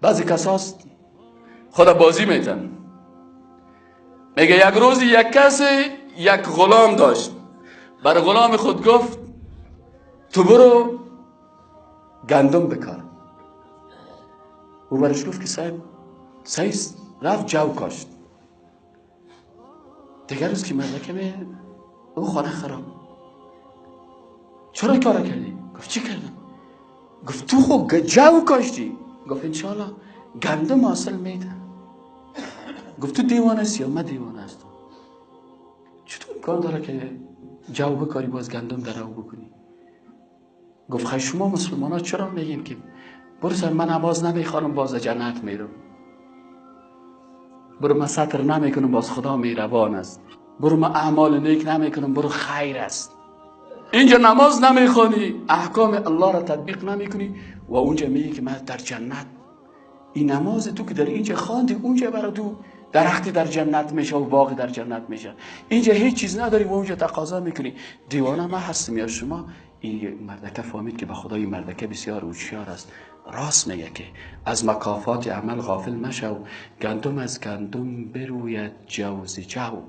بعضی کساست خدا بازی میتن. میگه یک روزی یک کسی یک غلام داشت، بر غلام خود گفت تو برو گندم بکار. او برش گفت که صاحب سیست، رفت جو کاشت. دیگر روز که مردکه می او خانه خراب، چرا کار کردی؟ گفت چی کردم؟ گفت تو خو جو کاشتی. گفت انشالله گندم حاصل میده. گفت تو دیوانه هستی یا من دیوانه هستم؟ چطور امکان داره که جو بکاری باز گندم در او بکنی؟ گفت خیلی شما مسلمان ها چرا میگین که برو سر من نماز نمیخوانم باز جنت میرم، برو من ستر نمیکنم باز خدا مهربان است، برو من اعمال نیک نمیکنم برو خیر است. اینجا نماز نمیخوانی، احکام الله را تطبیق نمیکنی و اونجا میگی که من در جنت. این نماز تو که در اینجا خواندی اونجا برای تو درختی در جنت میشه و باغ در جنت میشه. اینجا هیچ چیز نداری و اونجا تقاضا میکنی. دیوانه من هستم یا شما؟ این مردکه فهمید که به خدای مردکه بسیار هوشیار است، راست میگه که از مکافات عمل غافل مشو، گندم از گندم بروید جو ز جو.